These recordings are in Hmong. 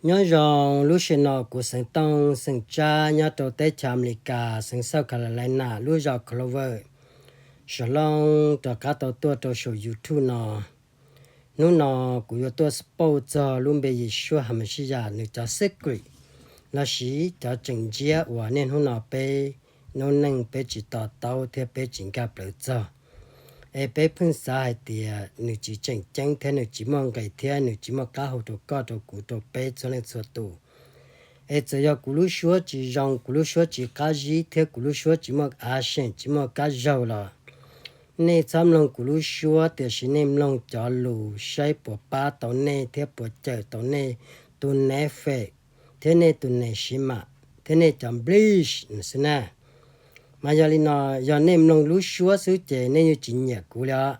Nyob zoo, lub sij hawm no kuv xeem Tooj xeem Tsab nyob rau teb chaws Amelikas, xeev South Carolina, lub zos Clover, Sav Looj rov qab tau tuaj rau saum YouTube no. Hnub no kuv yuav tuaj xpauj txog lub npe Yeshua Hamashiyas nws cov secret lossis cov tseem ntsiab uas niaj hnub no peb noob neej peb tsis to taub thiab peb tsis nkag plawv txog. Es peb pheej xav hais tias nws tsis tseem ceeb thiab nws tsis muaj nqis thiab nws tsis muaj qab hau rau koj rau kuv rau peb txhua leej txhua tus. Es txawm yog kuv lub suab tsis zoo, kuv lub suab tsis qab zib thiab kuv lub suab tsis muaj a seem tsis muaj kab zaug los nej txhob mloog kuv lub suab, tiam sis nej mloog cov lus saib puas pab tau nej thiab puas cawm tau nej tus nefesh thiab nej tus neshima thiab nej cov nplish xwb na. Mas yog li no, yog nej mloog lub suab xwb ces nej yeej tsis nyiam kuv li os.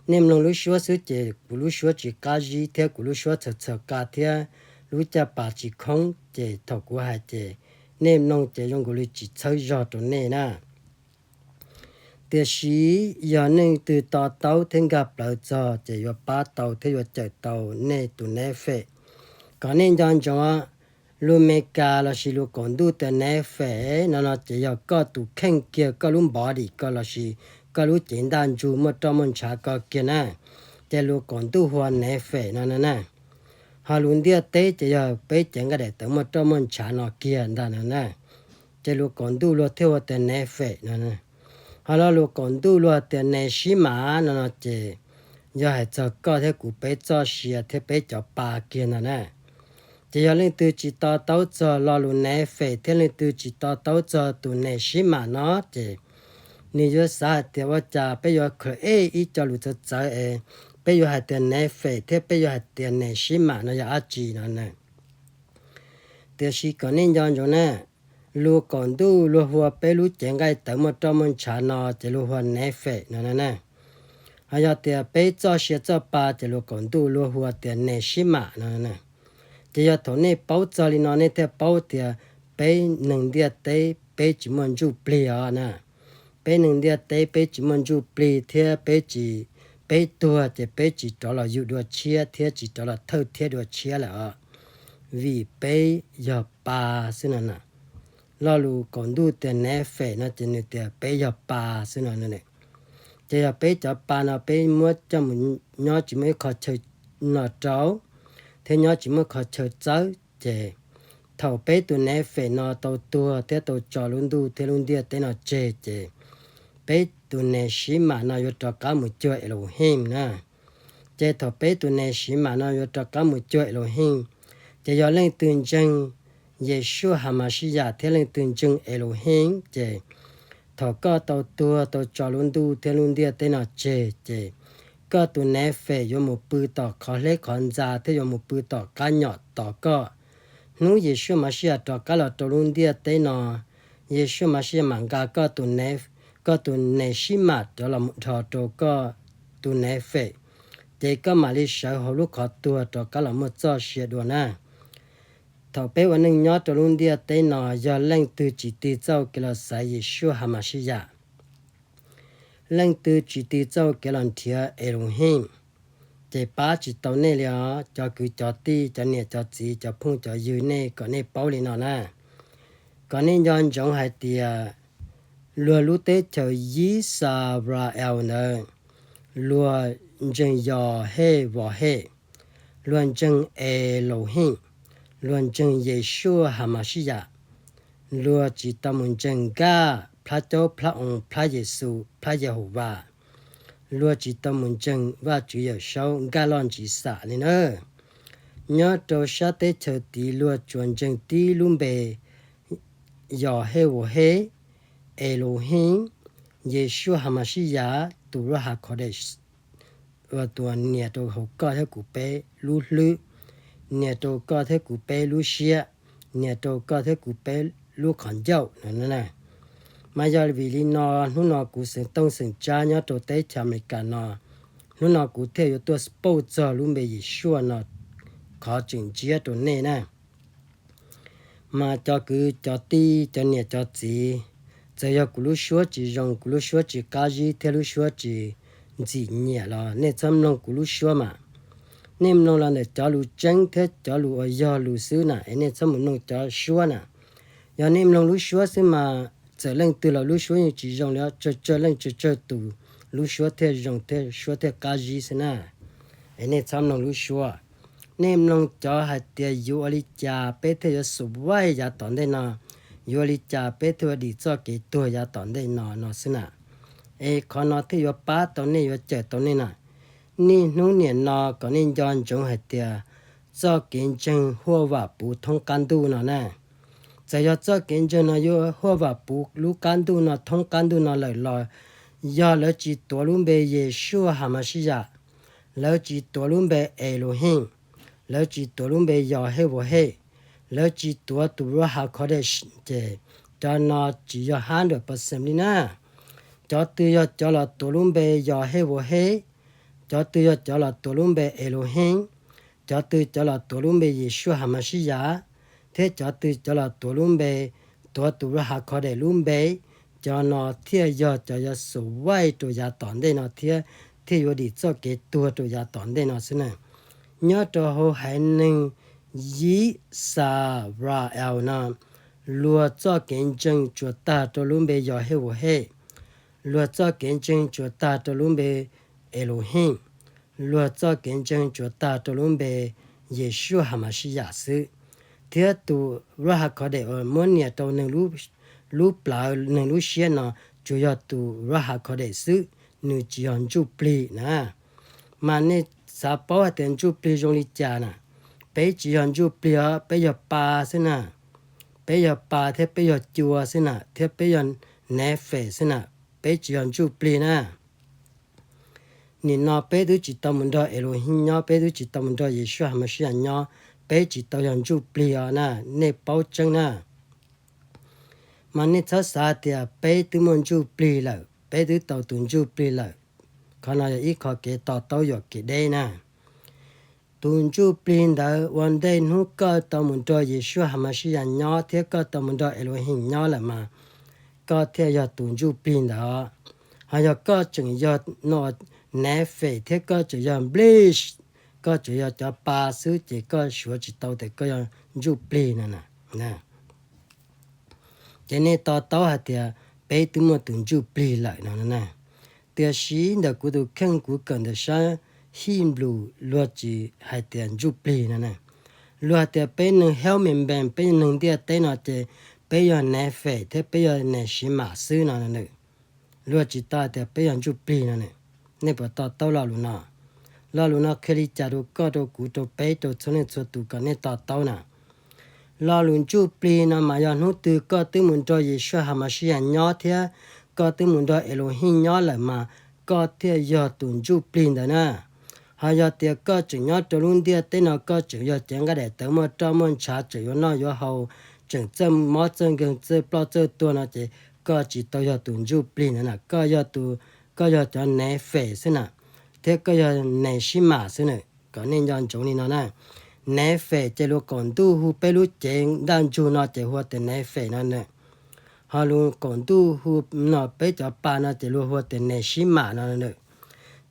Nej mloog lub suab xwb ces kuv lub suab tsis qab zib thiab kuv lub suab txhaws txhaws qa thiab lub caj pas tsis khoob ces thaum kuv hais ces nej mloog ces zoo nkaus li tsis txhawb zog rau nej na. Tiam sis yog leej twg to taub thiab nkag plawv txog ces yuav pab tau thiab yuav cawm tau nej tus nefesh. Kom nej nco ntsoov, lus Meskas lossis lus kaum ntuj tias nefesh no no ces yog koj tus kheej kiag, koj lub body ko lossis koj lub cev ntaj ntsug muaj roj muaj ntshav ko kiag na. Ces lus kaum ntuj hu ua nefesh no no na. Ho lus ntiaj teb ces yog peb cev nqaij daim tawv muaj roj muaj ntshav no kiag ntag no na. Ces lus kaum ntuj luag thiaj hu ua tias nefesh no. Ho lo lus kaum ntuj luag tias neshima no no ces yog hais txog koj thiab kuv peb txoj sia thiab peb cov pa kiag ntag na. Ces yog leej twg tsis to taub txog lo lus nefesh thiab leej twg tsis to taub txog tus neshima no ces nws yuav xav hais tias ua cas peb yuav create ib co lus txawv txawv es peb yuav hais tias nefesh thiab peb yuav hais tias neshima no yog dab tsi no na. Tiam sis kom nej nco ntsoov na, lus kaum ntuj luag hu ua peb lub cev nqaij tawv muaj roj muaj ntshav no ces luag hu ua nefesh no na. Ho yog tias peb txoj sia txoj pa ces lus kaum ntuj luag hu ua tias neshima no. Ces yog thaum nej paub txog li no nej thiaj paub tias peb neeg ntiaj teb peb tsis muaj ntsuj plig os na. Peb neeg ntiaj teb peb tsis muaj ntsuj plig thiab peb tsis, peb tuag ces peb tsis rov los yug dua tshiab thiab tsis rov los thawj thiab dua tshiab lawm os. Vim peb yog pa xwb no na. Lo lus kaum ntuj tias nefesh no ces nws tias peb yog pa xwb no. Ces yog peb cov pa no peb muab coj mus nyob tsis muaj ib qho chaw noj rau thiab nyob tsis muaj qhov chaw txawb ces thaum peb tus nefesh no tau tuag thiab tau tso lub ntuj thiab lub ntiaj teb no tseg ces peb tus neshima no yuav rov qab mus cuag Elohim na. Ces thaum peb tus neshima no yuav rov qab mus cuag Elohim, ces yog leej twg ntseeg Yeshua Hamashiyas thiab leej twg ntseeg Elohim ces thaum koj tau tuag tau tso lub ntuj thiab lub ntiaj teb no tseg ces koj tus nefesh yuav mus pw tom qhov hleb qhov ntxa thiab yuav mus pw tom qab nyom tos koj. Hnub Yeshua Mashiach rov qab los rau lub ntiaj teb no, Yeshua Mashiach mam nqa koj tus ne, koj tus neshima rov los mus dhos rau koj tus nefesh, ces koj mam li sawv hauv lub qhov tuag rov qab los muaj txoj sia dua na. Thaum peb ua neej nyob rau lub ntiaj teb no, yog leej twg tsis tig txoj kev los xaiv Yeshua Hamashiach, leej twg tsis tig txoj kev los nrhiav Elohim, ces pab tsis tau nej li os. Cov kwv cov tij, cov niam cov txiv, cov phooj cov ywg, nej kom nej paub li no na. Kom nej nco ntsoov hais tias luag lub teb chaws Yisarael ntawd, luag ntseeg Yos Hej Vos Hej, luag ntseeg Elohim, luag ntseeg Yeshua Hamashiach, luag tsis tau mus ntseeg Nkaj, Plab Caub, Plab Oo, Plab Yexus, Plab Yehauva, luag tsis tau mus ntseeg Vajtswv Yawm Saub Nkaj Loj Ntsis Xam li na. Nyob rau sab teb chaws tid luag tsuas ntseeg tib lub npe Yos Hej Vos Hej, Elohim, Yeshua Hamashiach, tus Ruach HaKodesh, ua tus nias rau hauv koj thiab kuv peb lub hlwb, nias rau koj thiab kuv peb lub siab, nias rau koj thiab kuv peb lub qhov ncauj no. Mas yog vim li no hnub no kuv xeem Tooj xeem Tsab nyob rau teb chaws Amelikas no, hnub no kuv thiaj yuav tuaj xpauj txog lub npe Yeshua no qhov tseem ntsiab rau nej na. Mas cov kwv cov tij, cov niam cov txiv, txawm yog kuv lub suab tsis zoo, kuv lub suab tsis qab zib thiab lub suab tsis ntxim nyiam los nej txhob mloog kuv lub suab mas. Nej mloog los ntawm cov lus tseeb thiab cov lus uas yog lus xwb na, es nej txhob mus mloog cov suab na. Yog nej mloog lub suab xwb mas txawm leej twg los lub suab yeej tsis zoo li, tsawg tsawg leej tsawg tsawg tus lub suab thiaj zoo thiab suab thiaj qab zib xwb na. Es nej txhob mloog lub suab. Nej mloog cov hais tias yuav ua li cas peb thiaj yuav survive yav tom ntej no, yuav ua li cas peb thiaj ua dim txoj kev tuag yav tom ntej no no xwb na. Es qhov no thiaj yuav pab tau nej, yuav cawm tau nej na. Niaj hnub niam no kom nej nco ntsoov hais tias txoj kev ntseeg huaj vam puv thoob qab ntuj no na. Txawm yog txoj kev ntseeg no yuav huaj vam puv lub qab ntuj no, thoob qab ntuj no lawm los, yog lawv tsis tuav lub npe Yeshua Hamashiach, lawv tsis tuav lub npe Elohim, lawv tsis tuav lub npe Yos Hej Vos Hej, lawv tsis tuav tus Ruaj Hakhodesh ces cov no tsis yog hundred percent li na. Cov twg yog cov los tuav lub npe Yos Hej Vos Hej, cov twg yog cov los tuav lub npe Elohim, cov twg cov los tuav lub npe Yeshua Hamashiach, thiab cov twg cov los tuav lub npe, tuav tus Ruaj Hakhodesh lub npe, cov no thiaj yog cov yuav survive rau yav tom ntej no thiab thiaj yuav dim txoj kev tuag rau yav tom ntej no xwb na. Nyob rau hauv haiv neeg Yixalayees no, luag txoj kev ntseeg tsuas tag rau lub npe Yos Hej Vos Hej, luag txoj kev ntseeg tsuas tag rau lub npe Elohim, luag txoj kev ntseeg tsuas tag rau lub npe Yeshua Hamashiach xwb. Thiab tus Ruaj Hakhodesh uas muab nias rau nws lub plawv, nws lub siab no, tsuas yog tus Ruaj Hakhodesh xwb, nws tsis yog ntsuj plig na. Mas nej xav paub hais tias ntsuj plig zoo li cas na? Peb tsis yog ntsuj plig os, peb yog pa xwb na. Peb yog pa thiab peb yog cua xwb na, thiab peb yog nefesh xwb na, peb tsis yog ntsuj plig na. Nim no peb twb tsis tau mus nrog Elohim nyob, peb twb tsis tau mus nrog Yeshua Hamashiach nyob, peb tsis tau yog ntsuj plig os na, nej paub tseeb na. Mas nej txhob xav tias peb twb muaj ntsuj plig lawm, peb twb tau tus ntsuj plig lawm. Qhov no yog ib qho kev to taub yuam kev deb na. Tus ntsuj plig ntawd ua ntej hnub koj tau mus nrog Yeshua Hamashiach nyob thiab koj tau mus nrog Elohim nyob lawm mas koj thiaj yog tus ntsuj plig ntawd. Ho yog koj tseem yog nefesh thiab koj tseem yog nplish, koj tseem yog cov pa xwb ces koj suav tsis tau tias koj yog ntsuj plig no na. Ces nej to taub hais tias peb twb muaj tus ntsuj plig lawm no na. Tiam sis ntawm kuv tus kheej kuv kawm ntawm sab Hib Nplus luag tsis hais tias ntsuj plig no na. Luag hais tias peb neeg hel me npe, peb neeg ntiaj teb no ces peb yog nefesh thiab peb yog neshima xwb no na. Luag tsis tau hais tias peb yog ntsuj plig no na. Nej puas to taub lo lus no? Lo lus no qhia li cas rau koj, rau kuv, rau peb, rau txhua leej txhua tus kom nej to taub na? Lo lus ntsuj plig no mas yog hnub twg koj twb mus nrog Yeshua Hamashiach nyob thiab koj twb mus nrog Elohim nyob lawm mas koj thiaj yog tus ntsuj plig ntawd na. Ho yog tias koj tseem nyob rau lub ntiaj teb no, koj tseem yog cev nqaij daim tawv muaj roj muaj ntshav, tseem yuav noj yuav haus, tseem txawj mob txawj nkeeg txawj ploj txawj tuag no ces koj tsis tau yog tus ntsuj plig ntawd na, koj yog tus, koj yog cov nefesh xwb na, thiab koj yog neshima xwb na. Kom nej nco ntsoov li no na. Nefesh ces lus qaum ntuj hu peb lub cev ntaj ntsug no ces hu ua tias nefesh no na. Ho lus qaum ntuj hu no peb cov pa no ces luag hu ua tias neshima no na.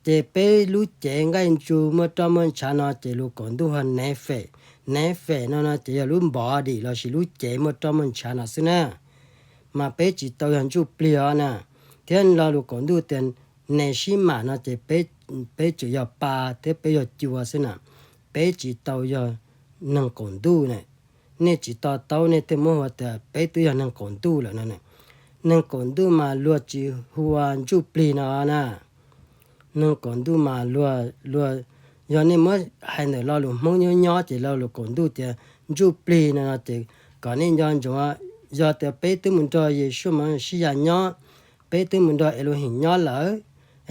Ces peb lub cev nqaij ntsug muaj roj muaj ntshav no ces lus qaum ntuj hu ua nefesh. Nefesh no no ces yog lub body lossis lub cev muaj roj muaj ntshav no xwb na. Mas peb tsis tau yog ntsuj plig os na. Thiab lo lus qaum ntuj tias neshima no ces peb tseem yog pa thiab peb yog cua xwb na. Peb tsis tau yog neeg qaum ntuj na. Nej tsis to taub nej thiaj muab hu ua tias peb twb yog neeg qaum ntuj lawm no na. Neeg qaum ntuj mas luag tsis hu ua ntsuj plig no na. Neeg qaum ntuj mas luag, luag, yog nej muab hais ntawm lo lus Hmoob nyob nyob ces lo lus qaum ntuj tias ntsuj plig no no ces kom nej nco ntsoov, yog tias peb twb mus nrog Yeshua Mashiach nyob, peb twb mus nrog Elohim nyob lawm,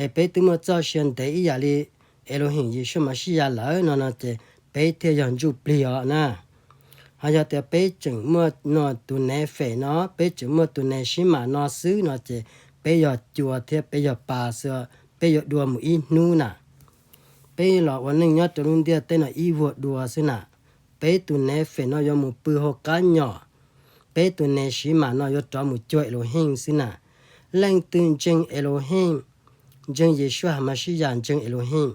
es peb twb muaj txoj sia ntev ib yam li Elohim Yeshua Mashiach lawm no no ces peb thiaj yog ntsuj plig os na. Ho yog tias peb tseem muaj no tus nefesh no, peb tseem muaj tus neshima no xwb no ces peb yog cua thiab peb yog pa xwb, peb yuav dua mus ib hnub na. Peb los ua neej nyob rau lub ntiaj teb no ib vuag dua xwb na. Peb tus nefesh no yuav mus pw hauv qab nyom, peb tus neshima no yuav rov mus cuag Elohim xwb na. Leej twg ntseeg Elohim, ntseeg Yeshua Hamashiach, ntseeg Elohim,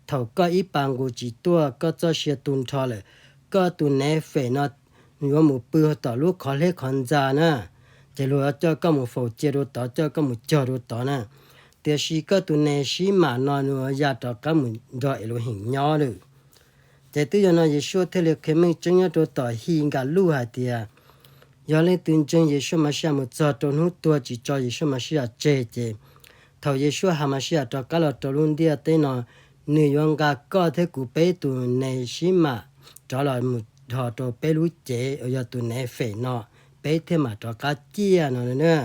Thaum koj ib pas nqus tsis tuaj, koj txoj sia tu nrho lawm, koj tus nev fem no yuav mus pw tom lub qhov hleb qhov ntxa na, ces luag yuav coj koj mus faus cia rau tod, coj koj mus cog rau tod na. Tiam sis koj tus nev sib mam no nws ya rov qab mus nrog Elohim nyob lawm. Ces twb yog no Yesuas thiaj li qhia meej tseeb nyob rau tom His Nkam Luj hais tias, yog leej twg ntseeg Yesuas Mas Sij Yam mus txog rau hnub tuag tsis tso Yesuas Mas Sij Yam tseg, ces thaum Yesuas Has Mas Sij Yam rov qab los rau lub ntiaj teb no, nws yuav nqa koj thiab kuv peb tus nev sib mam rov los mus dhos rau peb lub cev uas yog tus nev fem no, peb thiaj mam rov qab ciaj no na.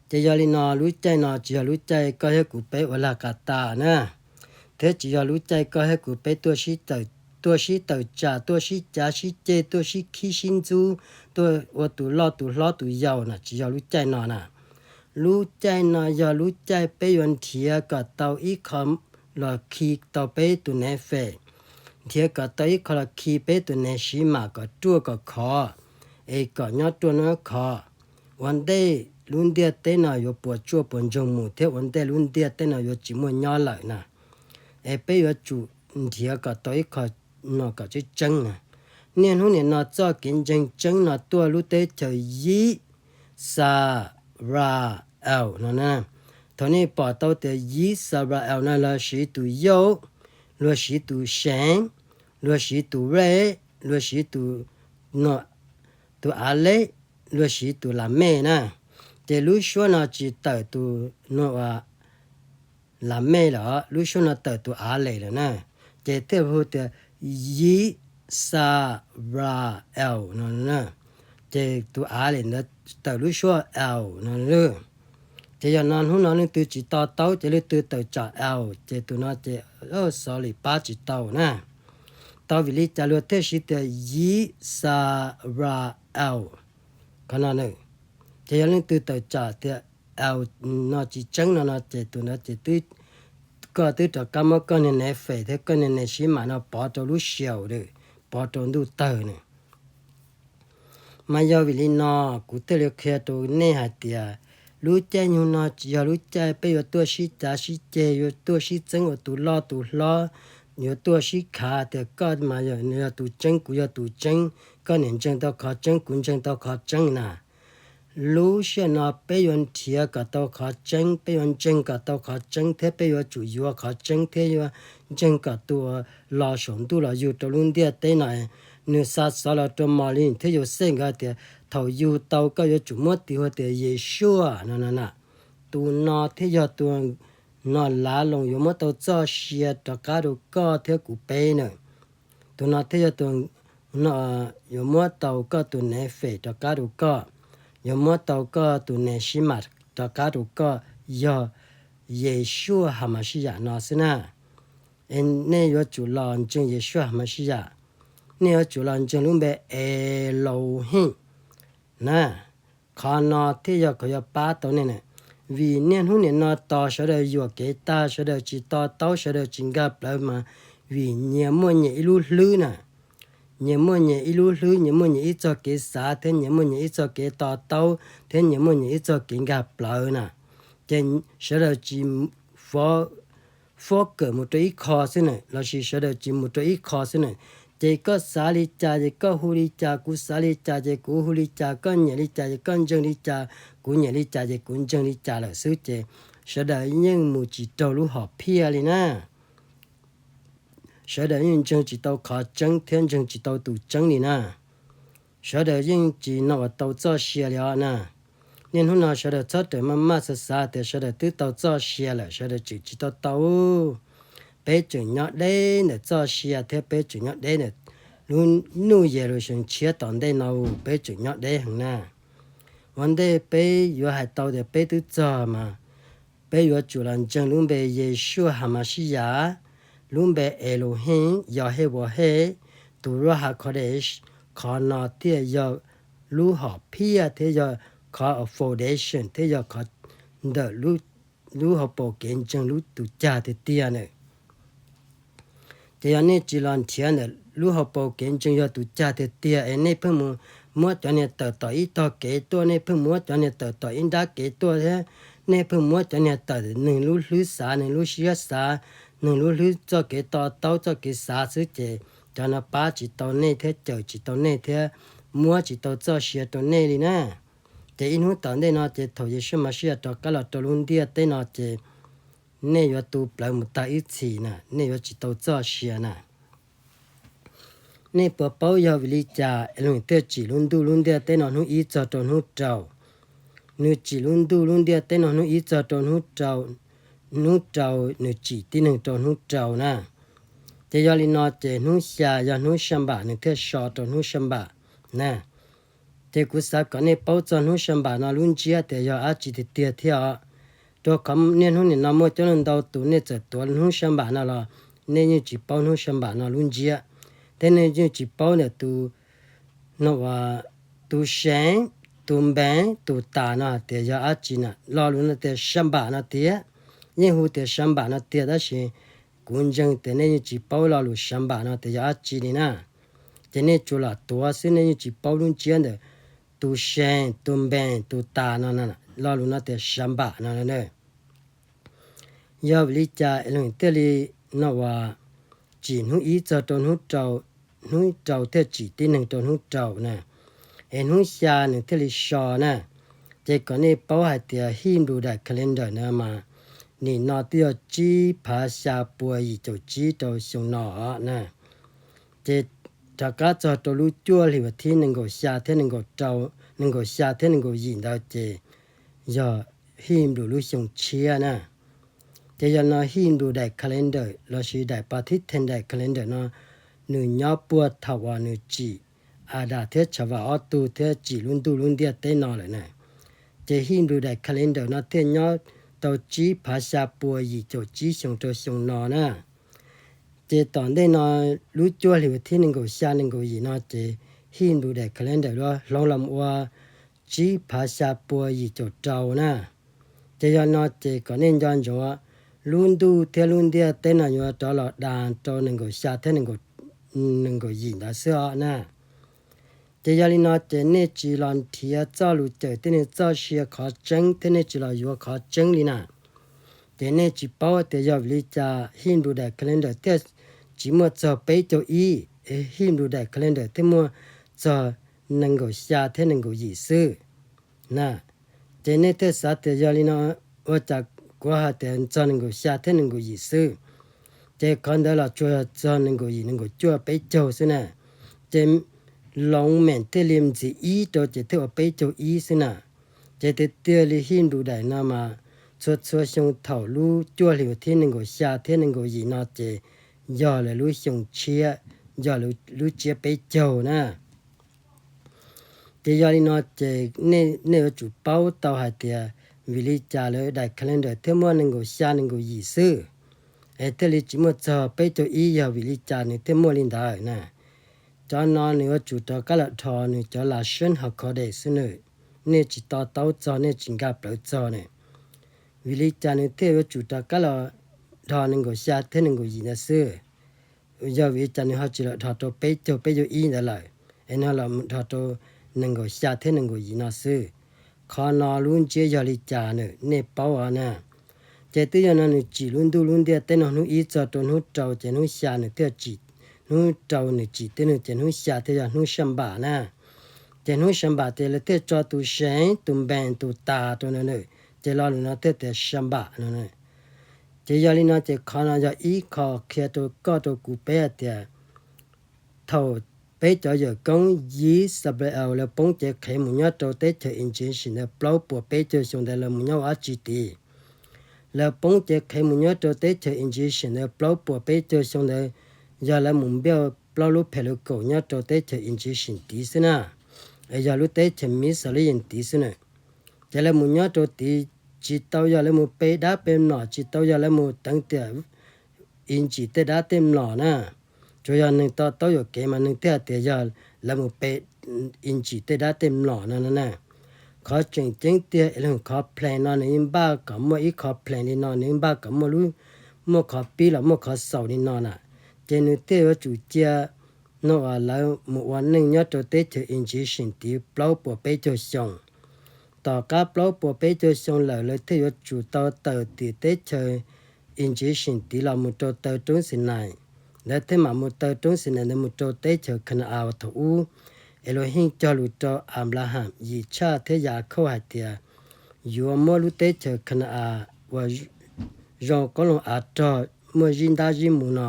Ces yog li no lub caij no tsis yog lub caij koj thiab kuv peb ua lag qas tas na, thiab tsis yog lub caij koj thiab kuv peb tuaj sib tawm tsam, tuaj sib cav sib ceg, tuaj sib khib sib ntxub, tuaj ua tus loj tus hlob tus yau na, tsis yog lub caij no na. Lub caij no yog lub caij peb yuav nrhiav kom tau ib qho los khi tau peb tus nev fem, nrhiav kom tau ib qho los khi peb tus nev sib mam kom ruaj kom khov, es kom nyob ruaj nyob khov. Ua ntej lub ntiaj teb no yuav puas tsuaj puas ntsoog mus thiab ua ntej lub ntiaj teb no yuav tsis muaj nyob lawm na, es peb yuav tsum nrhiav kom tau ib qho no kom tseeb tseeb na. Niaj hnub nim no txoj kev ntseeg tseeb no tuaj lub teb chaws Yixalayees no na. Thaum nej pom tau tias Yixalayees no luag siv tus Yauj, luag siv tus Seev, luag siv tus Rej, luag siv tus, tus Alej, luag siv tus Lamej na. Ces lub suab no tsis tawm tus no ua Lamej lawm, lub suab no tawm tus Alej lawm na. Ces thiaj hu tias Yixalayees no. Ces tus Alej ntawd tawm lub suab Yeus no lawm. Ces yog no hnub no leej twg tsis to taub ces leej twg tawm tsam Yeus ces tus no ces xov li pab tsis tau na. Tau vim li cas luag thiaj siv tias Yixalayees? Qhov no, ces yog leej twg tawm tsam tias Yeus no tsis tseeb no no ces tus ntawd ces twb, koj twb rov qab muab koj niag nev fem thiab koj niag nev sib mam no pov rau lub Sheol lawm, pov rau ntuj tawg na. Mas yog vim li no kuv thiaj li qhia rau nej hais tias lub caij nyoog no tsis yog lub caij peb yuav tuaj sib cav sib ceg, yuav tuaj sib txeeb ua tus loj tus hlob, yuav tuaj sib khav tias koj mas yog tus tseeb, kuv yog tus tseeb, koj niam ntseeg tau qhov tseeb, kuv ntseeg tau qhov tseeb na. Lub sij hawm no peb yuav nrhiav kom tau qhov tseeb, peb yuav ntseeg kom tau qhov tseeb thiab peb yuav tsum yuav qhov tseeb thiab yuav ntseeg kom tus uas los saum ntuj los yug rau lub ntiaj teb no, nws xa xov los rau Malis thiab Yauxej nkawd tias thaum yug tau koj yuav tsum muab tis hu tias Yeshua no no na. Tus no thiaj yog tus no lav loos yuav muab tau txoj sia rov qab rau koj thiab kuv peb na. Tus no thiaj yog tus no yuav muab tau koj tus nev fem rov qab rau koj, yuav muab tau koj tus nev sib mam rov qab rau koj, yog Yeshua Hamashiach no xwb na. Es nej yuav tsum los ntseeg Yeshua Hamashiach, nej yuav tsum los ntseeg lub npe Elohim na. Qhov no thiaj yog qhov yuav pab tau nej na. Vim niaj hnub nim no tos sawv daws yuam kev tag, sawv daws tsis to taub, sawv daws tsis nkag plawv mas vim nyias muaj nyias ib lub hlwb na. Nyias muaj nyias ib lub hlwb, nyias muaj nyias ib txoj kev xav thiab nyias muaj nyias ib txoj kev to taub thiab nyias muaj nyias ib txoj kev nkag plawv na. Ces sawv daws tsis focus mus rau ib qho xwb na, lossis sawv daws tsis mus rau ib qho xwb na. Ces koj xav li cas ces koj hu li cas, kuv xav li cas ces kuv hu li cas, koj nyiam li cas ces koj ntseeg li cas, kuv nyiam li cas ces kuv ntseeg li cas lawm xwb ces sawv daws yeej mus tsis raug lub hom phiaj li na. Sawv daws yeej ntseeg tsis tau qhov tseeb thiab ntseeg tsis tau tus tseeb li na. Sawv daws yeej tsis no ua tau txoj sia li os na. Niaj hnub no sawv daws txhob rawm maj maj xav xav tias sawv daws twb tau txoj sia lawm, sawv daws tseem tsis tau tau. Peb tseem nyob deb ntawm txoj sia thiab peb tseem nyob deb ntawm lub nuj Yeluxalees tshiab tom ntej no, peb tseem nyob deb heev na. Ua ntej peb yuav hais tau tias peb twb txog mas peb yuav tsum los ntseeg lub npe Yeshua Hamashiach, lub npe Elohim, Yahweh Vahej, tus Ruach HaKodesh. Qhov no thiaj yog lub hom phiaj thiab yog qhov foundation thiab yog qhov ntawm lub hauv paus kev ntseeg lub tus cag tiag tiag na. Ces yog nej tsis los nrhiav ntawm lub hauv paus kev ntseeg yog tus cag tiag tiag es nej pheej mus muab cov niag tawm tom ib tog kev tuaj, nej pheej muab cov niag tawm tom ib nrab kev tuaj thiab nej pheej muab cov niag tawm nws lub hlwb xav, nws lub siab xav, neeg lub hlwb txoj kev to taub txoj kev xav xwb ces cov no pab tsis tau nej thiab cawm tsis tau nej thiab muab tsis tau txoj sia rau nej li na. Ces ib hnub tom ntej no ces thaum Yeshua Mashiach rov qab los rau lub ntiaj teb no ces nej yuav tu plawv mus tag ib txhis na, nej yuav tsis tau txoj sia na. Nej puas paub yog vim li cas Elohim thiaj tsim lub ntuj lub ntiaj teb no hnub ib txog rau hnub rau? Nws tsim lub ntuj lub ntiaj teb no hnub ib txog rau hnub rau, hnub rau nws tsim tib neeg rau hnub rau na. Ces yog li no ces hnub xya yog hnub sab npam nws thiaj so rau hnub sab npam na. Ces kuv xav kom nej paub txog hnub sab npam no lub ntsiab tias yog dab tsi tiag tiag thiab os. Rau qhov niaj hnub nim no muaj coob leej ntau tus nej txawm tuav hnub sab npam no los nej yeej tsis paub hnub sab npam no lub ntsiab, thiab nej yeej tsis paub ntawm tus, no uas, tus seev, tus npeev, tus tas no hais tias yog dab tsi na. Lo lus no tias sab npam no tiag, yeej hu tias sab npam no tiag tab sis kuv ntseeg tias nej yeej tsis paub lo lus sab npam no tias yog dab tsi li na. Ces nej tsuas lam tuav xwb, nej yeej tsis paub lub ntsiab ntawm tus seev, tus npeev, tus tas no, lo lus no tias sab npam no. Yog vim li cas Elohim thiaj li, no uas, tsim hnub ib txog rau hnub rau, hnub rau thiaj tsim tib neeg rau hnub rau na, es hnub xya nws thiaj li so na? Ces kom nej paub hais tias Hebrew daim calendar na mas nim no twb yog tsib phav xya pua yim caum tsib rau xyoo no na. Ces rov qab txog rau lub cuaj hlis vas thib nees nkaum xya thiab nees nkaum rau, nees nkaum xya thiab nees nkaum yim ntawd ces yog Hebrew lub xyoo tshiab na. Ces yog no Hebrew daim calendar lossis daim Palestine daim calendar no, nws nyob puag thaum uas nws tsim Adas thiab Tshavaj ob tug thiab tsim lub ntuj lub ntiaj teb no lawm na. Ces Hebrew daim calendar no thiaj nyob tau tsib phav xya pua yim caum tsib xyoo rau xyoo no na. Ces tom ntej no lub cuaj hlis vas thib nees nkaum xya nees nkaum yim no ces Hebrew daim calendar hloov los ua tsib phav xya pua yim caum rau na. Ces yog no ces kom nej nco ntsoov, lub ntuj thiab lub ntiaj teb no yuav rov los das rau nees nkaum xya thiab nees nkaum yim ntawd xwb os na. Ces yog li no ces nej tsis los nrhiav txoj lus cawm thiab nej txoj sia qhov tseeb thiab nej tsis los yuav qhov tseeb li na. Ces nej tsis paub tias yog vim li cas Hebrew daim calendar thiaj tsis muaj txog peb caug ib, Hebrew daim calendar thiaj muaj txog nees nkaum xya thiab nees nkaum yim xwb na. Ces nej thiaj xav tias yog li no ua cas kuv hais tias txog nees nkaum xya thiab nees nkaum yim xwb, ces qhov ntawd los tsuas yog txog nees nkaum yim nees nkaum cuaj peb caug xwb na. Ces loov meem thiaj li ntxiv ib rau ces thiaj ua peb caug ib xwb na. Ces tiag tiag li Hebrew daim no mas txhua txhua xyoo thaum lub cuaj hlis vas thib nees nkaum xya thiab nees nkaum yim no ces yog lawv lub xyoo tshiab, yog lub tsiab peb caug na. Ces yog li no ces nej yuav tsum paub tau hais tias vim li cas lawv daim calendar thiaj muaj nees nkaum xya nees nkaum yim xwb, es thiaj li tsis muaj txog peb caug ib, yog vim li cas nws thiaj muaj li ntawd na. Cov no nws yuav tsum rov qab los dhos nws cov lashon hakodesh xwb na. Nej tsis to taub txog, nej tsis nkag plawv txog na. Vim li cas nws thiaj yuav tsum rov qab los dhos nees nkaum xya thiab nees nkaum yim ntawd xwb? Yog vim li cas nws ho tsis los dhos rau peb caug peb caug ib ntawd lawm, es nws los dhos rau nees nkaum xya thiab nees nkaum yim no xwb? Qhov no lub ntsiab yog li cas na, nej paub os na. Ces twb yog no nws tsim lub ntuj lub ntiaj teb no hnub ib txog rau hnub rau, ces hnub xya nws thiaj tsim, hnub rau nws tsim tib neeg ces hnub xya thiaj yog hnub sab npam na. Ces hnub sab npam ces lawv thiaj tso tus seev, tus npees, tus tas rau na, ces lo lus no thiaj tias sab npam no. Ces yog li no ces qhov no yog ib qho qhia rau koj rau kuv peb hais tias thaum peb cov yawm koob Yixalayees lawv poob cev qhev mus nyob rau teb chaws Iziv sim ntawd plaub puas peb caug xyoo ntawd lawv mus nyob ua dab tsi tid? Lawv poob cev qhev mus nyob rau teb chaws Iziv sim ntawd plaub puas peb caug xyoo ntawd yog lawv mus npaj plaub lub phem lub kaum nyob rau teb chaws Iziv sim tid xwb na, yog lub teb chaws Mixalayees tid xwb na. Ces lawv mus nyob rau tid tsis tau yog lawv mus pe dab pe mlom, tsis tau yog lawv mus teev tiam Iziv tej dab tej mlom na. Tsuas yog neeg to taub yuam kev mas neeg thiaj tias yog lawv mus pe Iziv tej dab tej mlom no na. Qhov tseem ceeb tiag es qhov plees no nws yeej npaj kom muaj ib qho plees li no, nws yeej npaj kom muaj lub, muaj qhov pib los muaj qhov xaus li no na. Ces nws thiaj yuav tsum cia no uas lawv mus ua neej nyob rau teb chaws Iziv sim tid plaub puas peb caug xyoo. Tom qab plaub puas peb caug xyoo lawm lawv thiaj yuav tsum tau tawm tim teb chaws Egypt sim tiv los mus rau taw roob Sinai. Lawv thiaj mam mus taw roob Sinai ntawd mus rau teb chaws Ka na-as uas thaum ub Elohim cog lus rau Anplaham, Yitshaj thiab Yakhauj hais tias yuav muab lub teb chaws Ka na-as uas zoo qoob loo av rog muaj zib ntab zib mu no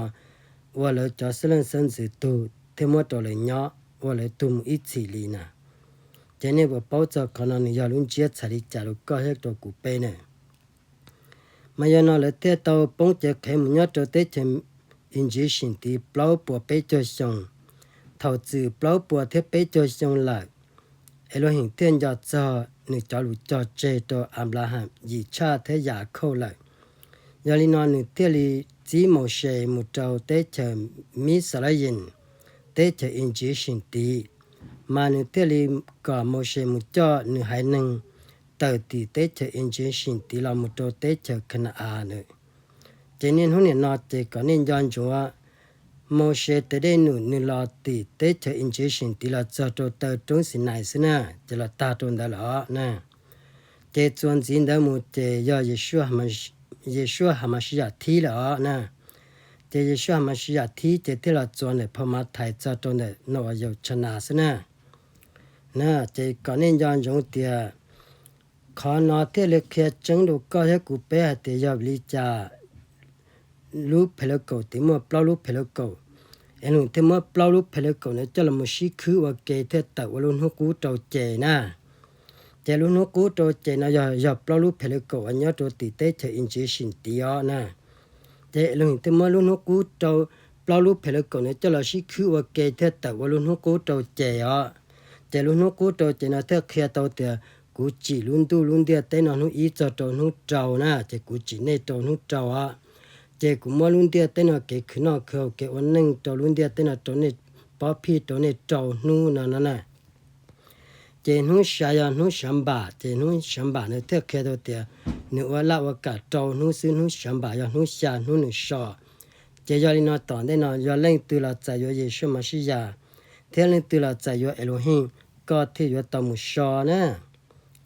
ua lawv cov xeeb leej xeeb ntxwv tug thiab muab rau lawv nyob ua lawv tug mus ib txhis li na. Ces nej puas paub txog qhov no nws yog lub ntsiab txhais li cas rau koj thiab rau kuv peb ne? Mas yog no lawv thiaj tau poob cev qhev mus nyob rau teb chaws Egypt sim tiv plaub puas peb caug xyoo. Thaum txwm plaub puas thiab peb caug xyoo lawm, Elohim thiaj nco txog nws cov lus cog tseg rau Anplaham, Yitshaj thiab Yakhauj lawm. Yog li no nws thiaj li txib Mauxes mus rau teb chaws Mixalayees, teb chaws Egypt sim tiv. Mas nws thiaj li kom Mauxes mus coj nws haiv neeg tawm tim teb chaws Egypt sim tiv los mus rau teb chaws Ka na-as na. Ces niaj hnub nim no ces kom nej nco ntsoov, Mauxes tes dej num nws los tim teb chaws Egypt sim tiv los txog rau taw roob Sinai xwb na, ces los tag rau ntawd lawm os na. Ces txuas ntxiv ntawd mus ces yog Yeshua Hamashiach thib lawm os na. Ces Yeshua Hamashiach thib ces thiaj los txuas ntawm phau Mathais txog rau ntawm Noyauxanas xwb na. Na, ces kom nej nco ntsoov tias qhov no thiaj li qhia tseeb rau koj thiab kuv peb hais tias yog vim li cas lub phelaukaum tiv muaj plaub lub phelaukaum, es nws thiaj muab plaub lub phelaukaum no coj los mus sib khwb ua ke thiaj tawm ua lub hnub qub rau ces na. Ces lub hnub qub rau ces no yog, yog plaub lub phelaukaum uas nyob rau tim teb chaws Egypt sim tiv os na. Ces Elohim thiaj muab lub hnub qub rau, plaub lub phelaukaum no coj los sib khwb ua ke thiaj tawm ua lub hnub qub rau ces os. Ces lub hnub qub rau ces no thiaj qhia tau tias kuv tsim lub ntuj lub ntiaj teb no hnub ib txog rau hnub rau na, ces kuv tsim nej rau hnub rau os. Ces kuv muab lub ntiaj teb no kev khwv noj khwv haus kev ua neej rau lub ntiaj teb no rau nej pob phij rau nej rau hnub no no na. Ces hnub xya yog hnub sawv npam, ces hnub sawv npam nws thiaj qhia tau tias nws ua laj ua kam rau hnub xwb, hnub sawv npam yog hnub xya hnub nws so. Ces yog li no tom ntej no yog leej twg los txais yuav Yeshua Mashiach, thiab leej twg los txais yuav Elohim, koj thiaj yuav tau mus so na.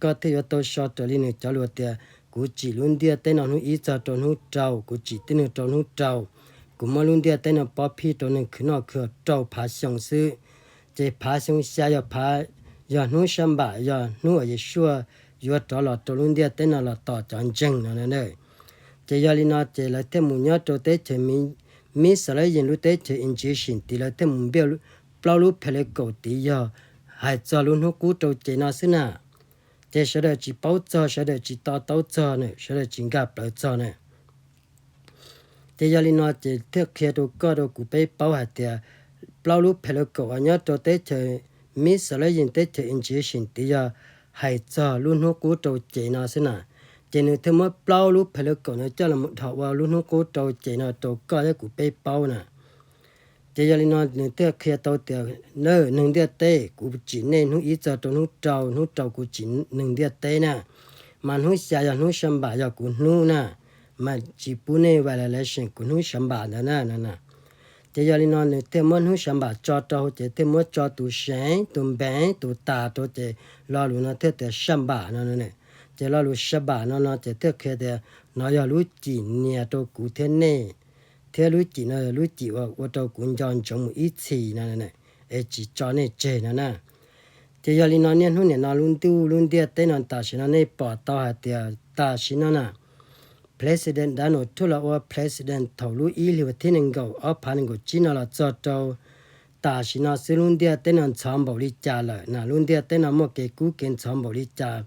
Koj thiaj yuav tau so raws li nws cov lus tias, kuv tsim lub ntiaj teb no hnub ib txog rau hnub rau, kuv tsim tib neeg rau hnub rau, kuv muab lub ntiaj teb no pob phij rau neeg khwv noj khwv haus rau phav xyoo xwb. Ces phav xyoo xya yog phav, yog hnub sab npam, yog hnub uas Yeshua yuav rov los rau lub ntiaj teb no los tos cov ntseeg no na. Ces yog li no ces lawv thiaj mus nyob rau teb chaws Mixalayees lub teb chaws Iziv sim tid, lawv thiaj mus npiaj plaub lub phev lawv kaum tid yog hais txog lub hnub qub rau ces no xwb na. Ces sawv daws tsis paub txog, sawv daws tsis to taub txog na, sawv daws tsis nkag plawv txog na. Ces yog li no ces thiaj qhia rau koj rau kuv peb paub hais tias plaub lub phev lawv kaum uas nyob rau teb chaws Mixalayees teb chaws Iziv sim tid yog hais txog lub hnub qub rau ces no xwb na. Ces nws thiaj muab plaub lub phev lawv kaum no coj los dhos ua lub hnub qub rau ces no rau koj thiab kuv peb paub na. Ces yog li no nws thiaj qhia tau tias, neeg ntiaj teb, kuv tsim nej hnub ib txog rau hnub rau, hnub rau kuv tsim neeg ntiaj teb na. Mas hnub xya yog hnub sab npam yog kuv hnub na, mas tsis pub nej violation kuv hnub sab npam ntawd na. Ces yog li no nws thiaj muab hnub sab npam tso rau ces thiaj muab tso tus seev, tus npeev, tus tas rau ces lo lus no thiaj tias sab npam no. Ces lo lus sab npam no no ces thiaj qhia tias no yog lub cim nias rau kuv thiab nej, thiab lub cim no yog lub cim uas ua rau kuv nco ntsoov mus ib txhis no, es tsis tso nej tseg no na. Ces yog li no niaj hnub nim no lub ntuj lub ntiaj teb no tam sim no nej pom tau hais tias tam sim no na, President Donald Trump los ua President thaum lub ib hlis vas thib nees nkaum ob phav nees nkaum tsib no los txog rau tam sim no xwb lub ntiaj teb no ntxhov npaum li cas lawm na, lub ntiaj teb no muaj kev kub kev ntxhov npaum li cas,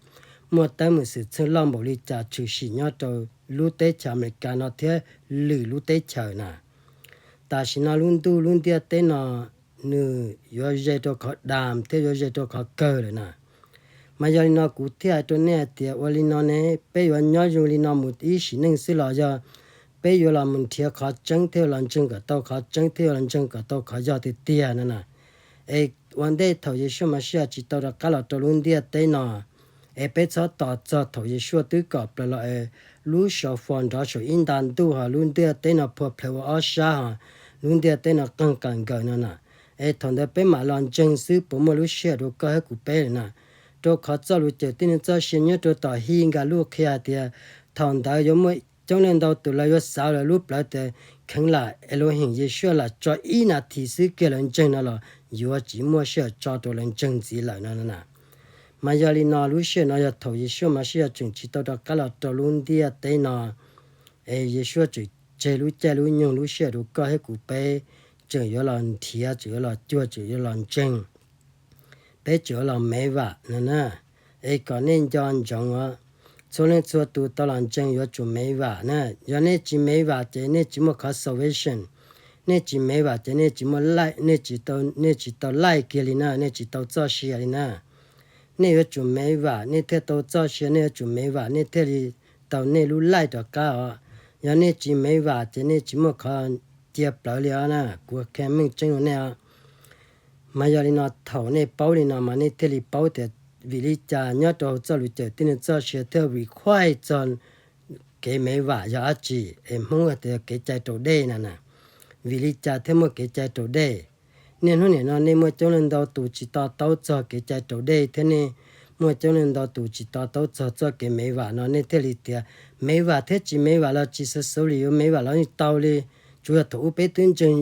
muaj teeb meem xwm txheej loj npaum li cas tshwm sim nyob rau lub teb chaws Amelikas no thiab lwm lub teb chaws na. Tam sim no lub ntuj lub ntiaj teb no nws yuav ze rau qhov dam thiab yuav ze rau qhov kawg lawm na. Mas yog li no kuv thiaj hais rau nej hais tias ua li no ne, peb yuav nyob zoo li no mus ib sim neej xwb los yog peb yuav los mus nrhiav qhov tseeb thiab los ntseeg kom tau qhov tseeb thiab los ntseeg kom tau qhov yog tiag tiag no na. Es ua ntej thaum Yeshua Mashiach tsis tau rov qab los rau lub ntiaj teb no, es peb txhob tos txog thaum Yeshua twb kom plaws los es lub saum fos nrov saum ib nta ntuj ho lub ntiaj teb no phua plhawv ua ob sab ho lub ntiaj teb no qeeg qas nkaws no na. Es thaum ntawd peb mam los ntseeg xwb puas muaj lub sij hawm rau koj thiab kuv peb lawm na. Rau qhov txoj lus cawm tib neeg txoj sia nyob rau tom hij nkag luj qhia hais tias thaum ntawd yuav muaj coob leej ntau tus lawv yuav xav lawv lub plawv tias kheev lam Elohim Yeshua lam tso ib nas this xwb kiag lawv ntseeg no los yuav tsis muaj sij hawm tso rau lawv ntseeg ntxiv lawm no na. Mas yog li no lub sij hawm no yog thaum Yeshua Mashiach tseem tsis tau rov qab los rau lub ntiaj teb no, es Yeshua tseem tseg lub caij lub nyoog lub sij hawm rau koj thiab kuv peb tseem yuav los nrhiav, tseem yuav los cuag, tseem yuav los ntseeg, peb tseem yuav los mev vam no na. Es kom nej nco ntsoov os, txhua leej txhua tus tau los ntseeg yuav tsum mev vam na. Yog nej tsis mev vam ces nej tsis muaj qhov salvation. Nej tsis mev vam ces nej tsis muaj light, nej tsis tau, nej tsis tau light kiag li na, nej tsis tau txoj sia li na. Nej yuav tsum mev vam nej thiaj tau txoj sia, nej yuav tsum mev vam nej thiaj li tau nej lub light rov qab os. Yog nej tsis mev vam ces nej tsis muaj qhov cia plawv li os na, kuv qhia meej tseeb rau nej os. Mas yog li no thaum nej paub li no mas nej thiaj li paub tias vim li cas nyob rau hauv txoj lus cawm tib neeg txoj sia thiaj require txog kev mev vam yog dab tsi, es Hmoob hais tias kev cai raus dej na na. Vim li cas thiaj muaj kev cai raus dej? Niaj hnub nim no nej muaj coob leej ntau tus tsis to taub txog kev cai raus dej thiab nej muaj coob leej ntau tus tsis to taub txog txoj kev mev vam no nej thiaj li tias mev vam thiab tsis mev vam los tsis xav xav li, yuav mev vam los yeej tau li. Tsuas yog thaum ub peb twb ntseeg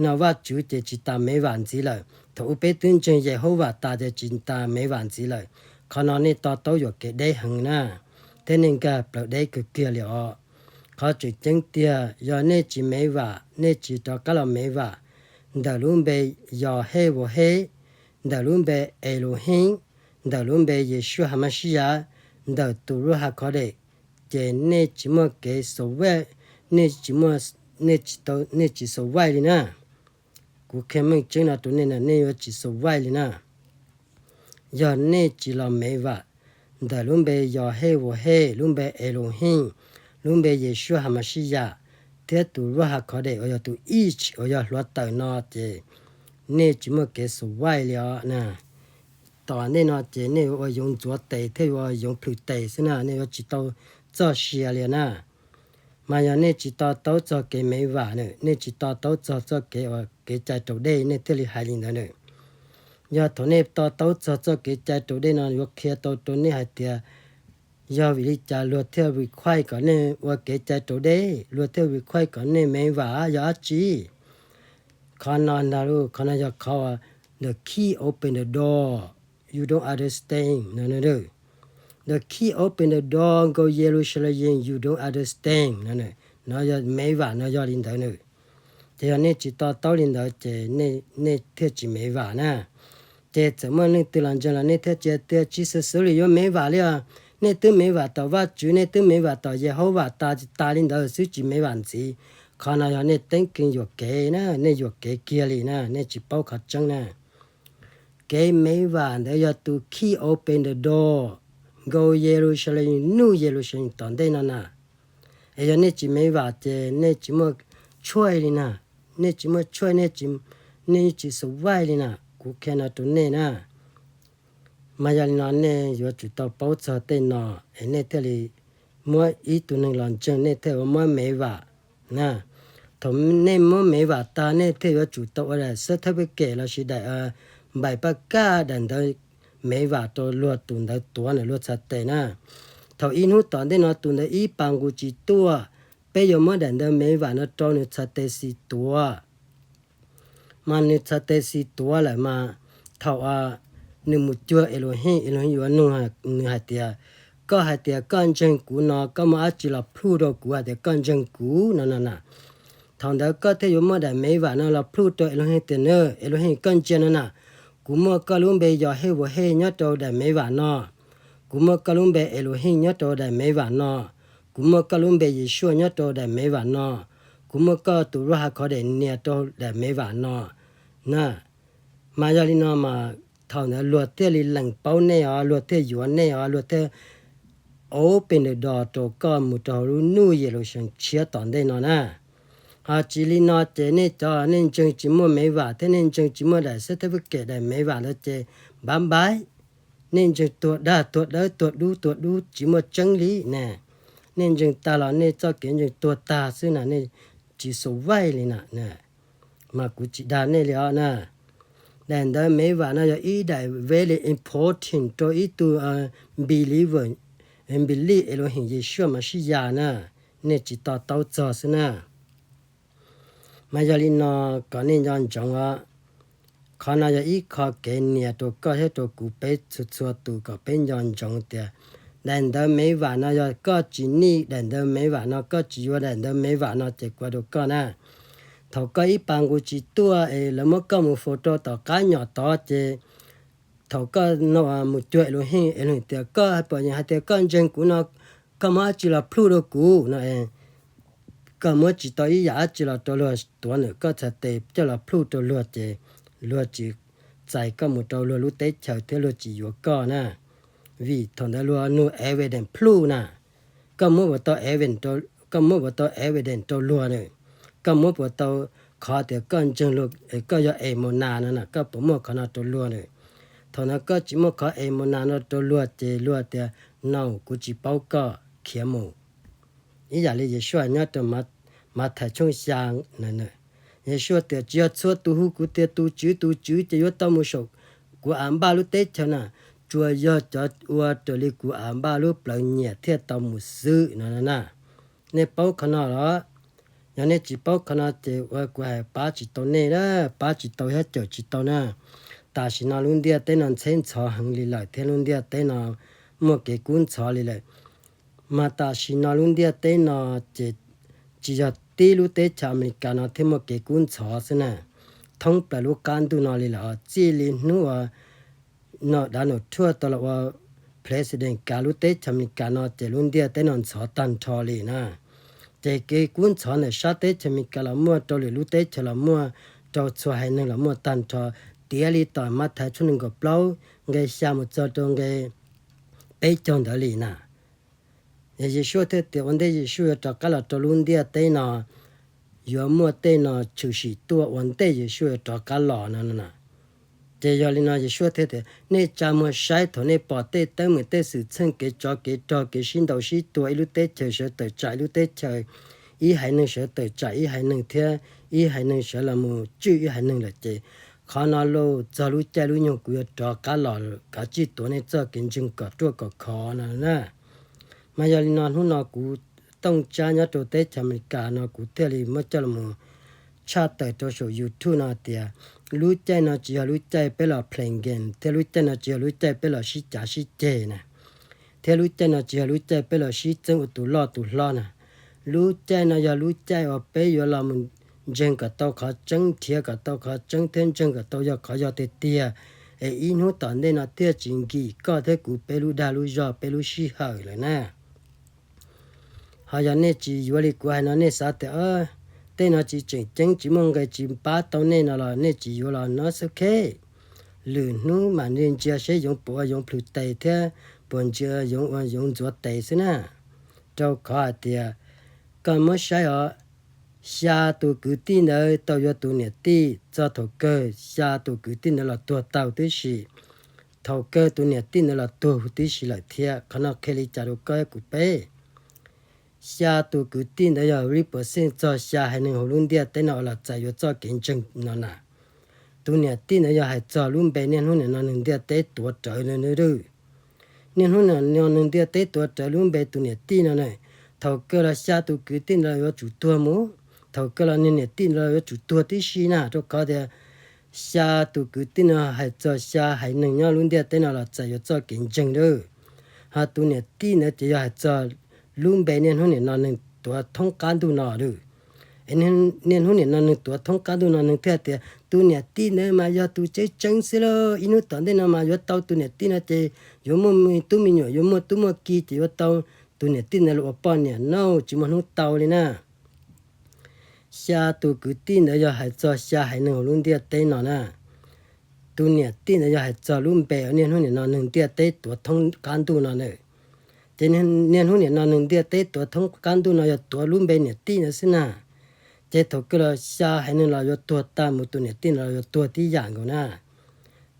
no Vajtswv ces tsis tas mev vam ntxiv lawm, thaum ub peb twb ntseeg Yehauvas tas ces tsis tas mev vam ntxiv lawm. Qhov no nej to taub yuam kev deb heev na, thiab nej nkag plaws deb kawg kiag li os. Qhov tseem ceeb tiag yog nej tsis mev vam, nej tsis rov qab los mev vam ntawm lub npe Yos Hej Vos Hej, ntawm lub npe Elohim, ntawm lub npe Yeshua Hamashias, ntawm tus Ruaj Hakhodesh, ces nej tsis muaj kev survive, nej tsis muaj, nej tsis tau, nej tsis survive li na. Kuv qhia meej tseeb no rau nej na, nej yuav tsis survive li na. Yog nej tsis los mev vam ntawm lub npe Yos Hej Vos Hej, lub npe Elohim, lub npe Yeshua Hamashias, thiab tus Ruaj Hakhodesh uas yog tus Ish uas yog hluav taws no ces nej tsis muaj kev survive li os na. Tom ntej no ces nej yuav ua yoov ntxuav tes thiab yuav ua yoov plhws tes xwb na, nej yuav tsis tau txoj sia li na. Mas yog nej tsis to taub txog kev mev vam na, nej tsis to taub txog txoj kev uas kev cai raus dej nej thiaj li hais li ntawd na. Yog thaum nej to taub txog txoj kev cai raus dej no yuav qhia tau rau nej hais tias yog vim li cas luag thiaj require kom nej ua kev cai raus dej, luag thiaj require kom nej mev vam yog dab tsi. Qhov no ntag lauj, qhov no yog qhov the key open the door, you don't understand no. The key open the door, go Jerusalem, you don't understand no. No yog mev vam no yog li ntawd na. Ces yog nej tsis to taub li ntawd ces nej thiaj tsis mev vam na. Ces txawm muaj leej twg los ntseeg los nej thiaj tsis tias tsis xwm xwm li yuav mev vam li os. Nej twb mev vam tom Vajtswv, nej twb mev vam tom Yehauvas tas tas li ntawd xwb tsis mev vam ntxiv. Qhov no yog nej teeb keev yuam kev na, nej yuam kev kiag li na, nej tsis paub qhov tseeb na. Kev mev vam ntawd yog tus key open the door, go Jerusalem, nuj Jerusalem tom ntej no na. Es yog nej tsis mev vam ces nej tsis muaj choice li na, nej tsis muaj choice, nej tsis survive li na, kuv qhia no rau nej na. Mas yog li no nej yuav tsum tau paub txog tej no, es nej thiaj li muab ib tug neeg los ntseeg nej thiaj yuav muab mev vam na. Thaum nej muab mev vam tag nej thiaj yuav tsum tau ua daim certificate lossis daim npaim paj kaj daim ntawv mev vam rau luag tus ntawd tuav nws lub txhais tes na. Thaum ib hnub tom ntej no tus ntawd ib pas nqus tsis tuaj, peb yuav muab daim ntawv mev vam no rau nws txhais tes xis tuav. Mas nws txhais tes xis tuav lawm mas thaum nws mus cuag Elohim, Elohim yuav nug nws hais tias, koj hais tias koj ntseeg kuv no, koj muaj dab tsi los plhuj rau kuv hais tias koj ntseeg kuv no no na? Thaum ntawd koj thiaj yuav muaj daim mev vam no los plhuj rau Elohim tias, na Elohim, koj ntsia no na, kuv muaj koj lub npe Yos Hej Vos Hej nyob rau daim mev vam no, kuv muaj koj lub npe Elohim nyob rau daim mev vam no, kuv muaj koj lub npe Yeshua nyob rau daim mev vam no, kuv muaj koj tus Ruaj Hakhodesh nias rau daim mev vam no na. Mas yog li no mas thaum ntawd luag thiaj li lees paub nej os, luag thiaj yuav nej os, luag thiaj open the door rau koj mus rau hauv lub nuj Yeluxalees tshiab tom ntej no na. Ho tsis li no ces nej cov nej ntseeg tsis muaj mev vam thiab nej ntseeg tsis muaj daim certificate daim mev vam ntawd ces npav npaib, nej ntseeg tuag dag tuag dawb tuag dub tuag dub tsis muaj tseeb li na. Nej ntseeg tag los nej txoj kev ntseeg tuag tag xwb na, nej tsis survive li na. Mas kuv tsis dag nej li os na. Daim ntawv mev vam no yog ib daim very important rau ib tug believer, believe Elohim Yeshua Mashiach na. nej tsis to taub txog xwb na. Mas yog li no kom nej nco ntsoov os, qhov no yog ib qho kev nias rau koj thiab rau kuv peb txhua txhua tus kom peb nco ntsoov tias daim ntawv me vam no yog koj tsis nij daim ntawv me vam no, koj tsis yuav daim ntawv me vam no ces kuv hais rau koj na, thaum koj ib pas nqus tsis tuaj es lawv muab koj mus faus rau tom qab nyom tod ces thaum koj no mus cuag Elohim, Elohim tias koj puas hais tias koj ntseeg kuv no, koj muab dab tsi los plhuj rau kuv no, koj muab tsis tau ib yam dab tsi los rau luag tuav ntawm koj txhais tes coj los plhuj rau luag ces luag tsis txais koj mus rau luag lub teb chaws thiab luag tsis yuav koj na. Vim thaum ntawd luag nug evidence plhuj na. Koj muab puas tau evidence, koj muab puas tau evidence rau luag na? Koj muab puas tau qhov tias koj ntseeg luag, koj yog Emonas no na, koj puas muaj qhov no rau luag na? Thaum no koj tsis muaj qhov Emonas no rau luag ces luag tias no kuv tsis paub, koj khiav mus. Ib yam li Yeshua nyob rau Mathais tshooj xya, Yeshua tias tsis yog txhua tus hu kuv tias tus Tswv tus Tswv ces yuav tau mus saum kuv A npaj lub teb chaws na, tsuas yog cov ua raws li kuv A npaj lub plawv nyiam thiaj tau mus xwb no na. Nej paub qhov no los? Yog nej tsis paub qhov no ces ua kuv hais pab tsis tau nej na, pab tsis tau thiab cawm tsis tau na. Tam sim no lub ntiaj teb no ntxheb ntxhov heev li lawm thiab lub ntiaj teb no muaj kev kub ntxhov li lawm. Mas tam sim no lub ntiaj teb no ces tsis yog tib lub teb chaws Amelikas no thiaj muaj kev kub ntxhov xwb na, thoob plaws lub qab ntuj no li lawm. Txij li hnub uas Donald Trump tau los ua president kav lub teb chaws Amelikas no ces lub ntiaj teb no ntxhov tag nrho li na. Ces kev kub ntxhov ntawm sab teb chaws Amelikas los muaj, rau lwm lub teb chaws los muaj, rau txhua haiv neeg los muaj tag nrho, tiav li tom Mathais tshooj nees nkaum plaub nqe xya mus txog rau nqe peb caug ntawd li na. Yog Yeshua thiaj tias ua ntej Yeshua yuav rov qab los rau lub ntiaj teb no, yuav muaj tej no tshwm sim tuaj ua ntej Yeshua yuav rov qab los no. Ces yog li no Yeshua thiaj tias nej tsa muag saib, thaum nej pom tej teeb meem, tej xwm txheej, kev tsov kev rog, kev sib ntaus sib tua, ib lub teb chaws sawv tawm tsam ib lub teb chaws, ib haiv neeg sawv tawm tsam ib haiv neeg thiab ib haiv neeg sawv los mus tswj ib haiv neeg lawm ces qhov no los txog lub caij lub nyoog kuv yuav rov qab los, kav tsij tuav nej txoj kev ntseeg kom ruaj kom khov no na. Mas yog li no hnub no kuv Tooj Tsab nyob rau teb chaws Amelikas no kuv thiaj li muab coj los tshaj tawm rau saum YouTube no tias lub caij no tsis yog lub caij peb los play game thiab lub caij no tsis yog lub caij peb los sib cav sib ceg na, thiab lub caij no tsis yog lub caij peb los sib txeeb ua tus loj tus hlob na. Lub caij no yog lub caij uas peb yuav los mus ntseeg kom tau qhov tseeb, nrhiav kom tau qhov tseeb thiab ntseeg kom tau yog qhov yog tiag tiag, es ib hnub tom ntej no thiaj tsis nkim koj thiab kuv peb lub dag lub zog peb lub sij hawm lawm na. Ho yog nej tsis yuav li kuv hais no, nej xav tias tej no tsis tseem ceeb, tsis muaj nqe, tsis pab tau nej no los nej tsis yuav los no xwb ok. Lwm hnub mam li ntsia seb yoov puas ua yoov plhws tes thiab puas ntsia yoov ua yoov ntxuav tes xwb na. Rau qhov hais tias koj muab saib os, xya tus kwv tij ntawd tau yuav tus niam tij, txog thaum kawg xya tus kwv tij ntawd los tuag tau tib si, thaum kawg tus niam tij ntawd los tuag huv tib si lawm thiab. Qhov no qhia li cas rau koj kuv peb? Xya tus kwv tij ntawd yog li percent txog xya haiv neeg hauv lub ntiaj teb no uas los txais yuav txoj kev ntseeg no na. Tus niam tij ntawd yog hais txog lub npe niaj hnub nim no neeg ntiaj teb tuav rawv no. Niaj hnub nim no neeg ntiaj teb tuav rawv lub npe tus niam tij no na. Thaum kawg los xya tus kwv tij ntawd los yuav tsum tuag mus, thaum kawg los niag niam tij ntawd los yuav tsum tuag tib si na, rau qhov tias xya tus kwv tij no hais txog xya haiv neeg nyob lub ntiaj teb no los txais yuav txoj kev ntseeg lawm. Ho tus niam tij ntawd ces yog hais txog lub npe niaj hnub nim no neeg tuav thoob qab ntuj no lawm. Niaj hnub nim no neeg tuav thoob qab ntuj no neeg thiaj tias tus niam tij ntawd mas yog tus tseeb tseeb xwb lauj, ib hnub tom ntej no mas yuav tau tus niam tij no ces yuav muaj tub me nyuam, yuav muaj tub muaj ki ces yuav tau tus niam tij ntawd los ua poj niam no, tsis muaj hnub tau li na. Xya tus kwv tij ntawd yog hais txog xya haiv neeg hauv lub ntiaj teb no na. Tus niam tij ntawd yog hais txog lub npe niaj hnub nim no neeg ntiaj teb tuav thoob qab ntuj no na. Ces niaj hnub nim no neeg ntiaj teb tuav thoob qab ntuj no yog tuav lub npe niam tij ntawd xwb na. Ces thaum kawg los xya haiv neeg los yuav tuag tag mus, tus niam tij no los yuav tuag tib yam nkaus na.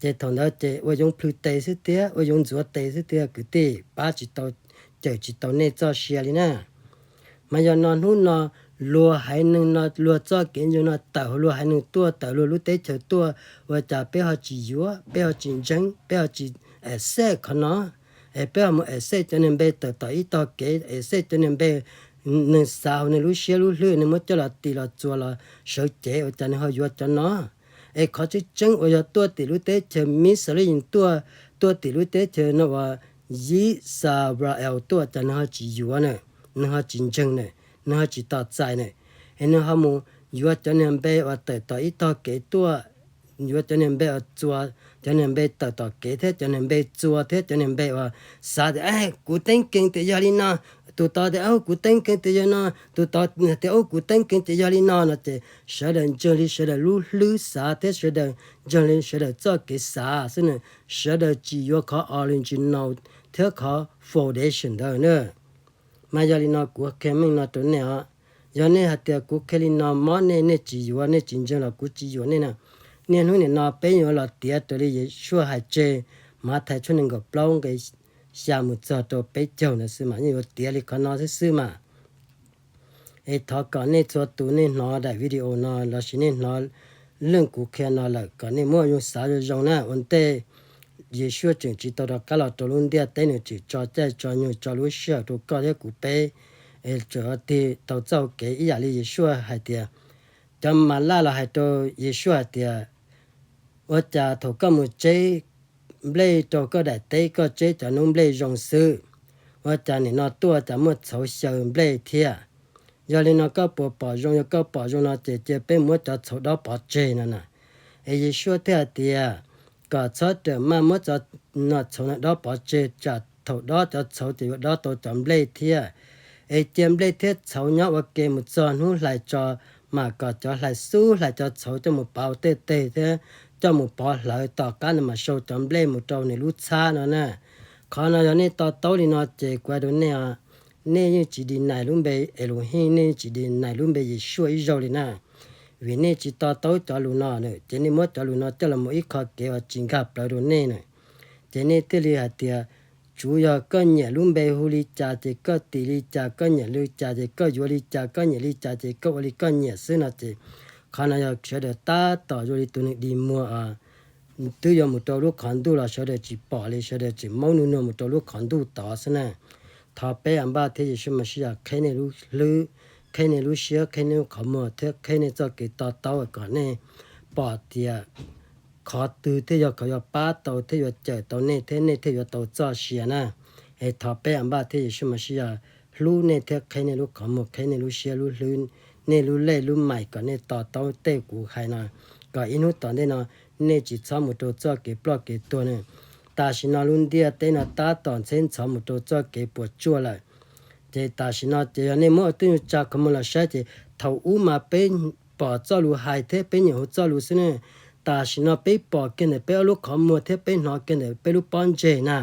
Ces thaum ntawd ces ua yoov plhws tes xwb tiag, ua yoov ntxuav tes xwb tiag kwv tij, pab tsis tau, cawm tsis tau nej txoj sia li na. Mas yog no hnub no luag haiv neeg no luag txoj kev ntseeg no tawm hauv luag haiv neeg tuaj, tawm luag lub teb chaws tuaj, ua cas peb ho tsis yuav, peb ho tsis ntseeg, peb ho tsis accept qhov no, es peb ho mus accept cov niag npe tawm tom ib tog kev, accept cov niag npe nws xav hauv nws lub siab lub hlwb, nws muab coj los tis los txuas los sawv cev, ua cas nws ho yuav cov no? Es qhov tseeb tseeb uas yog tuaj tim lub teb chaws Mixalin tuaj, tuaj tim lub teb chaws no uas Yixalayees tuaj, cas nws ho tsis yuav na, nws ho tsis ntseeg na, nws ho tsis tos txais na, es nws ho mus yuav cov niag npe uas tawm tom ib tog kev tuaj, yuav cov niag npe uas txuas, cov niag npe tawm tom kev thiab cov niag npe txuas thiab cov niag npe uas xav tias, kuv teeb kees tias yog li no, tus tod tias, kuv teeb kees tias yog no, tus tod tias, kuv teeb kees tias yog li no no ces sawv daws ntseeg li sawv daws lub hlwb xav thiab sawv daws ntseeg li sawv daws txoj kev xav xwb na. Sawv daws tsis yuav qhov original thiab qhov foundation ntawd na. Mas yog li no kuv qhia meej no rau nej os. Yog nej hais tias kuv qhia li no mob nej, nej tsis yuav, nej tsis ntseeg los kuv tsis yuam nej na. Niaj hnub nim no peb yuav los tiav raws li Yeshua hais tseg, Mathais tshooj nees nkaum plaub nqe xya mus txog rau peb caug ntawd xwb mas yeej yuav tiav li qhov no xwb xwb mas. Es thov kom nej txhua tus nej hnov daim video no lossis nej hnov leej kuv qhia no lawm kom nej muab zoo xav zoo zoo na. Ua ntej Yeshua tseem tsis tau rov qab los rau lub ntiaj teb, nws tseem tso caij tso nyoog tso lub sij hawm rau koj thiab kuv peb, es tseem tig tau txoj hau kev ib yam li Yeshua hais tias, cov Malaj los hais rau Yeshua hais tias, ua cas thaum koj mus tseb nplej rau koj daim teb koj tseb cov noob nplej zoo xwb, ua cas nim no tuaj cas muaj txhauv xyaw nplej thiab? Yog li no koj puas pom zoo? Yog koj pom zoo no ces cia peb muab cov txhauv dob pov tseg no na. Es Yeshua thiaj hais tias, kom txhob rawm maj muab cov no txhauv no dob pov tseg, tsam thaum dob cov txhauv ces yuav dob tau cov nplej thiab. Es cia nplej thiab txhauv nyob ua ke mus txog hnub hlais tso, mas kom cov hlais xub hlais cov txhauv coj mus pauv tej teg thiab coj mus pov hlawv, tom qab ntawd mas sau cov nplej mus rau nws lub txhab no na. Qhov no yog nej to taub li no ces kuv hais rau nej os, nej yeej tsis deny lub npe Elohim, nej yeej tsis deny lub npe Yeshua ib zaug li na. Vim nej tsis to taub cov lus no na, ces nej muab cov lus no coj los mus ib qho kev uas tsis nkag plawv rau nej na. Ces nej thiaj li hais tias, tsuav yog koj nyiam lub npe hu li cas ces koj tis li cas, koj nyiam li cas ces koj yuav li cas, koj nyiam li cas ces koj ua li koj nyiam xwb no ces qhov no yog sawv daws tab tom zoo li tus neeg dig muag twb yuav mus rau lub qhov ntuj los sawv daws tsis pom li, sawv daws tseem maub nug nug mus rau lub qhov ntuj tod xwb na. Thov peb Anpaj thiab Yeshua Mashiach qheb nej lub hlwb, qheb nej lub siab, qheb nej lub qhov muag thiab qheb nej txoj kev to taub kom nej pom tias qhov twg thiaj yog qhov yuav pab tau thiab yuav cawm tau nej thiab nej thiaj yuav tau txoj sia na. Es thov peb Anpaj thiab Yeshua Mashiach hlub nej thiab qheb nej lub qhov muag, qheb nej lub siab lub hlwb, nej lub lej lub mais kom nej to taub tej kuv hais no, kom ib hnub tom ntej no nej tsis txhob mus rau txoj kev ploj kev tuag na. Tam sim no lub ntiaj teb no tab tom ntxheb ntxhov mus rau txoj kev puas tsuaj lawm. Ces tam sim no ces yog nej muab ua tej nyuag tsa qhov muag los saib ces thaum ub mas peb pom txoj lus hais thiab peb nyiam hu txoj lus xwb ne. Tam sim no peb pom kiag ntawm peb ob lub qhov muag thiab peb hnov kiag ntawm peb lub pob ntseg na,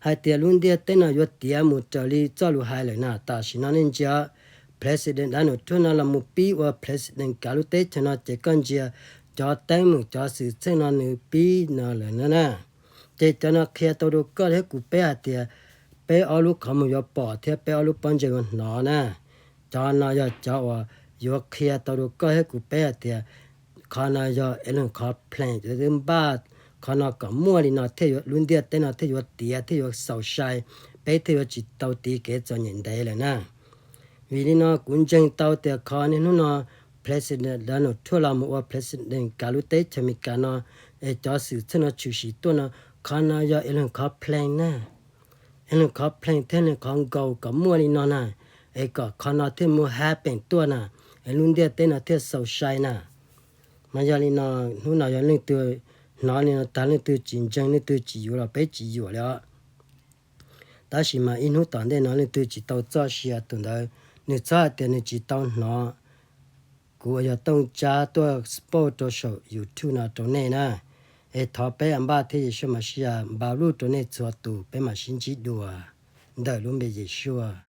hais tias lub ntiaj teb no yuav tiav mus raws li txoj lus hais lawm na. Tam sim no nej ntsia, President Donald Trump no los mus pib ua President kav lub teb chaws no ces koj ntsia cov teeb meem cov xwm txheej no nws pib no lawm no na. Ces cov no qhia tau rau koj thiab kuv peb hais tias peb ob lub qhov muag yuav pom thiab peb ob lub pob ntseg yuav hnov na. Cov no yog cov uas yuav qhia tau rau koj thiab kuv peb hais tias qhov no yog Elohim qhov plan, cov twb npaj qhov no kom muaj li no thiaj yuav, lub ntiaj teb no thiaj yuav tiav thiaj yuav xaus sai, peb thiaj yuav tsis tau tiv kev txom nyem ntev lawm na. Vim li no kuv ntseeg tau tias qhov niaj hnub no President Donald Trump los mus ua President kav lub teb chaws Amelikas no, es cov xwm txheej no tshwm sim tuaj no, qhov no yog Elohim qhov plan na. Elohim qhov plan thiab Elohim qhov nkaus kom muaj li no na, es kom qhov no thiaj mus happen tuaj na, es lub ntiaj teb no thiaj xaus sai na. Mas yog li no, hnub no yog leej twg hnov li no tag leej twg tsis ntseeg leej twg tsis yuav los peb tsis yuam li os. Tab sis mas ib hnub tom ntej no leej twg tsis tau txoj sia tus ntawd, nws txhob hais tias nws tsis tau hnov kuv uas yog Tooj Tsab tuaj post rau saum YouTube no rau nej na. Es thov peb Anpaj thiab Yeshua Mashiach npaj lub rau nej txhua tus, peb mam sib ntsib dua ntawm lub npe Yeshua.